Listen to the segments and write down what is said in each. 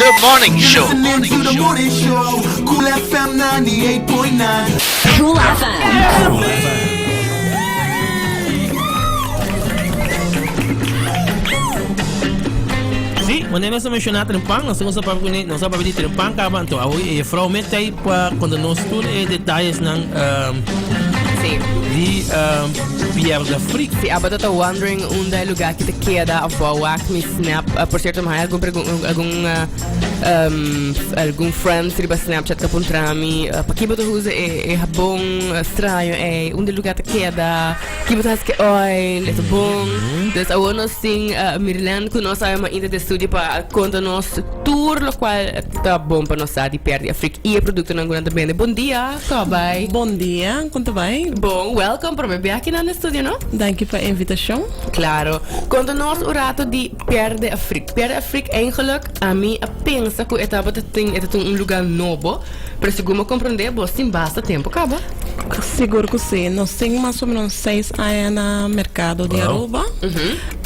The Morning You're Show. listening to the morning show. Cool FM 98.9. Cool FM. Sí, wanneer mensen mencionar trempan, nos tengo sa papia nos sa papia di trempan kaba, anto awo e juffrouw met tijd pa cuando nos tur e detalles nan Sí. di Pierre d'Afrique. Si abo ta wondering unda e lugar ki ta keda of bo a wak mi snap. Por cierto, mi haya algun pregun algun algun friends riba Snapchat ka puntra mi paki bo ta usa e e habon straño ey, unda e lugar ta keda, ki bo ta haci cu e oil, e ta bon. Dus awor nos tin Mirlene cu nos awe mainta den studio pa conta nos tur locual ta bon pa nos sa di Pierre d'Afrique y e productonan cu nan ta bende. Bon dia, con a bay? Bon dia, con ta bay? Bon, welcome, prome biaha aki nan den studio no? Danki pa e invitacion. Claro. Conta nos un rato di Pierre d'Afrique. Pierre d'Afrique eigenlijk ami a pensa cu e tabata tin e ta tin un lugar nobo, pero segun bo comprende bos tin basta tempo caba. Sigur cu si. Nos tin mas o menos seis aña na mercado di Aruba.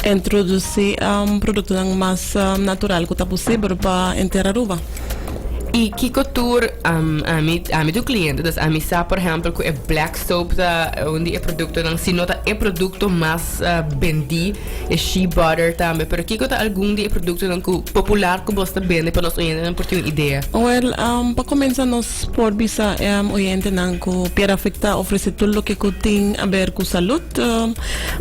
Introduci productonan mas natural cu ta posibel pa henter Aruba. Y kico tur ami ami ta un cliente dus ami sa por ehempel cu e black soap ta un di e productonan si no ta e producto mas bendi e shea butter tambe pero kico ta algun di e productonan cu popular cu bos ta bende pa nos oyentenan por tin un idea? Well pa cuminsa nos por bisa e oyentenan cu Pierre Afrique ta ofrece tur loke cu tin aber cu salud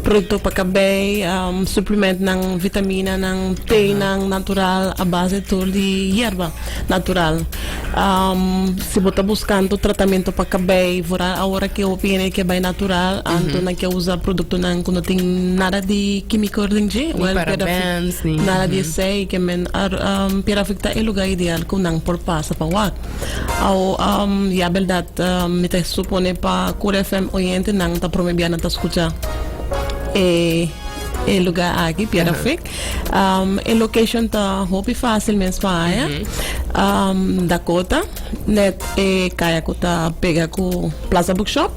producto pa cabey suplementnan vitaminanan tenan natural a base tur di yerba. Natural. Si bo ta buscando tratamento pa cabey, vooral awor aki hopi hende ke bay natural, anto nan ke usa productonan cu no tin nada di quimico den dje. Ni Well, parabens, ni. Nada di esey, ke men Pierafric ta e lugar ideal cu nan por pasa pa wak. Awo, ya berdad, mi ta supone pa Cura FM oyentenan ta prome bia nan ta scucha e e lugar aki, Pierafric. E location ta hopi fácil mes pa haya. Dakota, net e kaya ku ta pega ku Plaza Bookshop.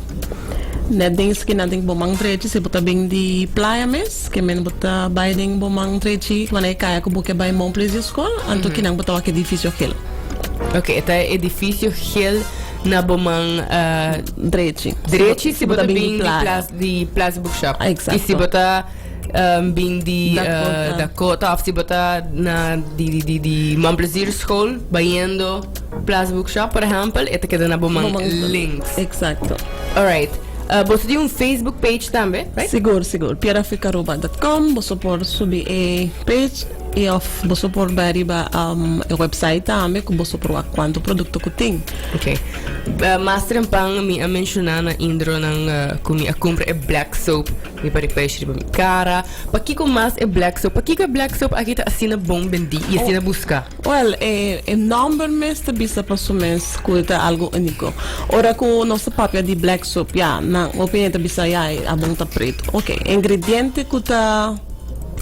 Net den skina den bo man drechi, si bo ta bin di playa mes, ke men bo ta bai den bo man drechi wanneer e kaya ku bo ke bai Mon Plaisir School, anto kinan bo ta wak edifisio gel. Ok, e ta e edifisio gel na bo man Drechi. drechi si bo ta bin di Plaza di Plaza Bookshop. Exacto. I si bo ta bin di Dakota. Dakota of si bo ta na di di di di Mon Plaisir School bayendo Plaza Bookshop por ehempel e ta keda na bo man Bo man links. Exacto. Alright. Boso tin un Facebook page tambe, right? Sigur, sigur. Pierafricaruba.com boso por subi e page y of boso por bai riba e website tambe cu boso por wak cuanto producto cu tin. Ok. Mas trempan mi a menciona na intro nan cu mi a cumpra e black soap. Mi pari peishi riba mi cara. Pakiko mas e black soap? Pakiko e black soap aki ta asina bon bendí y asina buscá? Well, e e nomber mes ta bisa pa su mes cu e ta algo unico. Ora cu nos ta papia di black soap, ya, nan hopi hende ta bisa, ya, e habon ta preto. Ok, e ingrediente cu ta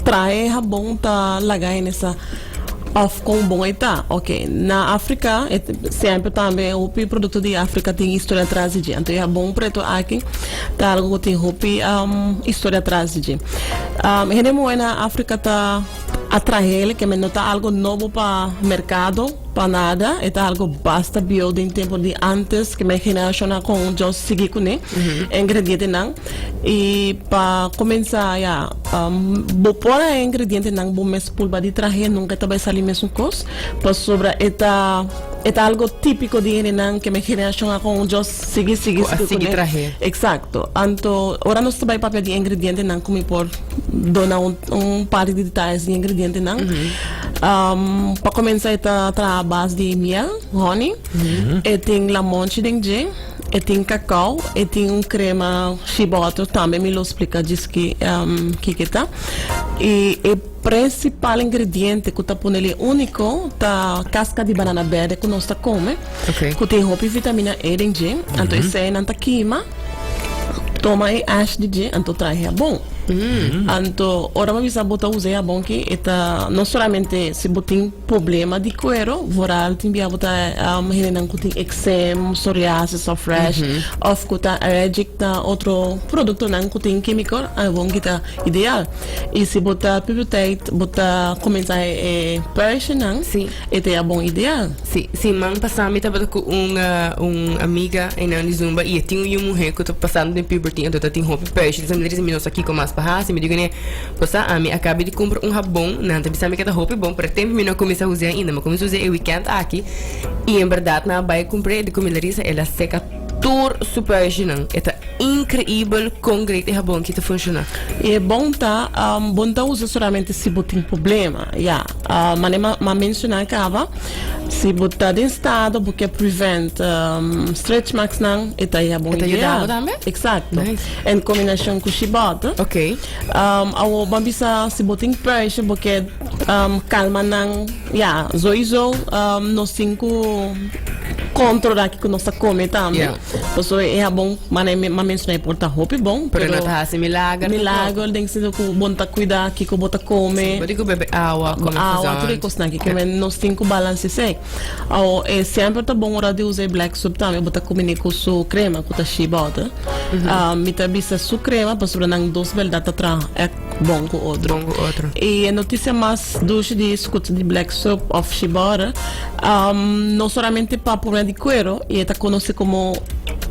traha e habon ta laga hende sa of con bon e ta. Ok, na Africa, e semper tambe hopi producto di Africa tin historia tras di dje. Anto e habon preto aki ta algo cu tin hopi historia tras di dje. Hende muhe na Africa ta atrael, ke men no ta algo nobo pa mercado, pa nada. E ta algo basta bieu den tempo di antes, ke men generacionnan con Dios sigui cune, e ingredientenan. Y pa cuminsa ya, bo por a e ingredientenan bo mes pulba di trahe, nunca e ta bay sali mesun cos, pasobra e ta e ta algo tipico di hendenan ke men generacion a con Dios sigui sigui Cu a sigui sigui cune. trahe. Exacto. Anto ora nos ta bay papia di ingredientenan cu mi por duna un un par di detalles di ingredientenan. Pa cuminsa e ta traha a base di miel, honey, e tin lamonchi den dje. E tin cacao, e tin un crema shea butter tambe mi lo splica djis ki kiko e ta. Y e principal ingrediente cu ta pone li unico ta casca di banana berde cu nos ta come, cu tin hopi vitamina E den dje, anto esey nan ta kima, toma e ash di dje anto trae habon. Anto ora bo bisa bo ta usa e habon aki e ta no solamente si bo tin problema di cuero, vooral tin bia bo ta hendenan cu tin eczema, psoriasis of rash of cu ta allergic na otro productonan cu tin quimico, habon aki ta ideal. Y si bo ta puberteit bo ta cuminsa e puistjenan, e ta e habon ideal. Si, siman pasá mi tabata ku un un amiga einan di Zumba i e tin un yu muhé ku ta pasando den puberty anto ta tin hopi pèshi. Entonces mi ta bisa mi no sa kiko mas pa hasi. Mi di kuné, Bo sa, ami a kaba di kumpra un habon, nan ta bisa mi ke ta hopi bon, pero e tempu mi no a kuminsá us'é ainda. Mi a kuminsá us'é e wikènt aki i en bèrdat mi a bai kumpr'é i di ku mi Larissa el a seka tur su pèshinan. E ta Increibel con great e habon ki ta funciona. E bon ta, bo no ta usa solamente si bo tin problema, ya. Mane m'a menciona caba, si bo ta den estado bo ke prevent stretch marks nan, e ta e habon E ta ideal. yuda bo tambe? Exacto. Nice. En combinacion cu shibot. Ok. Awor bo a bisa si bo tin puisje bo ke calma nan, ya, soiso nos tin cu controla kico nos ta come tambe. Yeah. Pasobra e habon, manera mi a menshoná, e por ta hopi bon, Pero pero no ta hasi milager tampoco. Milager den sentido ku bo no ta kuida kiko bo ta kome. Sí, bo tin ku bebe awa, kome Awa, tur e gezond. kosnan aki. Ke men nos tin ku balansa esei. Awor, e semper ta bon ora di usa e black soap tambe, bo ta kombiné ku su krema ku ta shea butter. Mi ta bisa su krema pasobra nan dos bèrdat ta traha ègt bon ku otro. Bon ku otro. I e notisia mas dushi di skucha di black soap òf shea butter, no solamente pa problema di kuero, i e ta konosé komo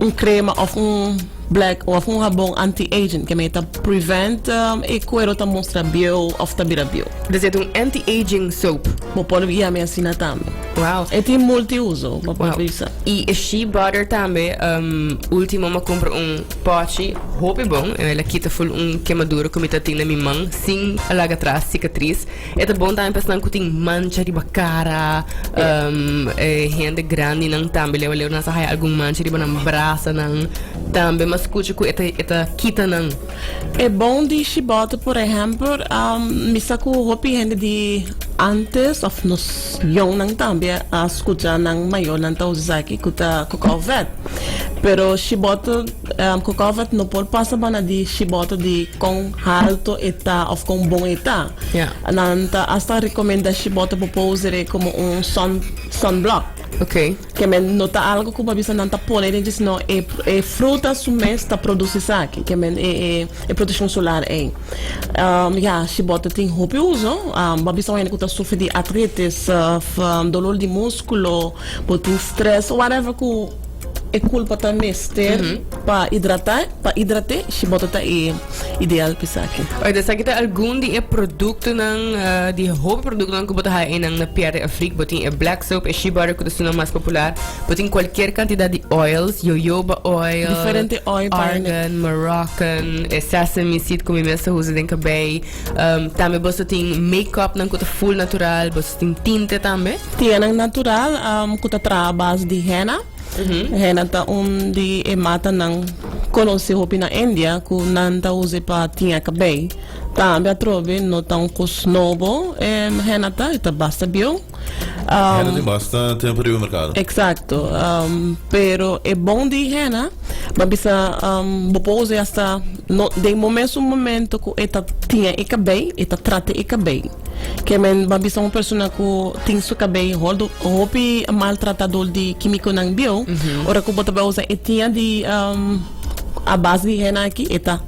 un krema òf un black òf un habon anti-aging, ke men e ta prevent e kuero ta mustra bieu òf ta bira bieu. Dus e ta un anti-aging soap. Bo por yam'e asina tambe. Wow. E tin multi-uso, bo por Wow. bisa. I e shea butter tambe, ultimo m'a kumpra un pochi hopi bon, el a kita ful un kemadura ku mi ta tin na mi man sin a laga atras sikatris. E ta bon tambe pa esnan ku tin mancha riba kara, e hende grandinan tambe leu leu nan sa haya algun mancha riba nan brasanan tambe m'a skucha ku e ta e ta kita nan. E bon di shibòt por ehèmpel, mi sa ku hopi hende di ántes òf nos yòngnan tambe a skucha nan mayornan ta usa esaki ku ta kokou vèt. Pero shibòt, kokou vèt no por pasa banda di shibòt di kon halto e ta òf kon bon e ta. Nan ta asta rekomendá shibòt bo por us'e komo un sun sunblock. Ke men no ta algo ku bo a bisa nan ta pone den dje sino e e fruta su mes ta produsi esaki ke men e e e proteccion solar ei. Ya si bo ta tin hopi uso bo a bisa un hende ku ta sufri di artritis of dolor di muskulo bo tin stress whatever ku e kulpa ta mester pa hidrata pa hidrat'é si bo ta ta e ideal pa esaki. Oye, esaki ta algun di e produktonan di e hopi produktonan ku bo ta haya einan na Pierre Afrique. Bo tin e black soap, e shea butter ku ta esunnan mas popular. Bo tin kualkier kantidat di oils, jojoba oil, Diferente oil pa argan, Moroccan, e sesame seed ku mi mes ta usa den kabei. Tambe bo sa tin make-upnan ku ta full natural, bo sa tin tinte tambe. Tianan natural ku ta traha a base di henna. Henna ta un di e matanan konosí hopi na India ku nan ta usa pa tiña kabei. Tambe atrobe no ta un kos nobo henna ta, e ta basta bieu. Henna tin basta tempu riba merkado. Eksakto. Pero e bon di henna, bo a bisa bo por usa asta no den bo mesun momento ku e ta tiña e kabei, e ta trata e kabei. Ke men ba bisa un persona ku tin su kabei holdo hopi maltrata dor di kimikonan bieu, ora ku bo ta bai usa e tiña di a base di hena aki e ta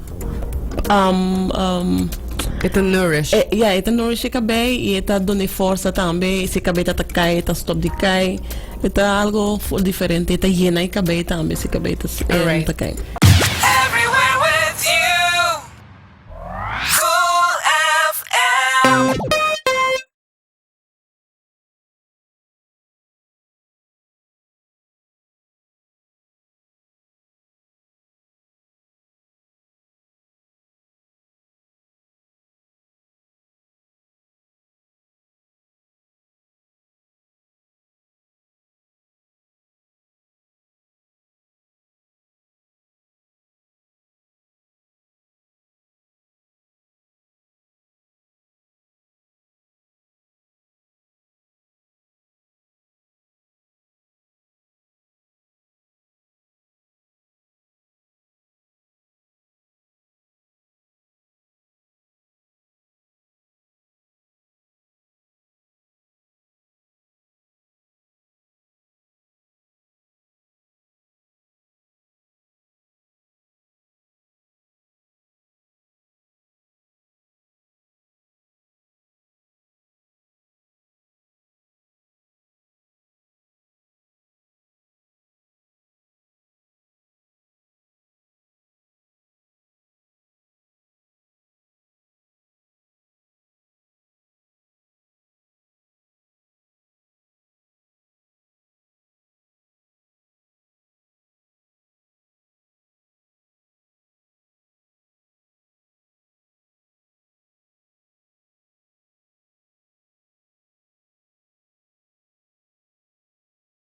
E ta nourish. Ya, e ta nourish e kabei i e ta dun'e forsa tambe. Si e kabei ta ta kai e ta stop di kai. E ta algo diferente, e ta yena e kabei tambe si e kabei ta kai.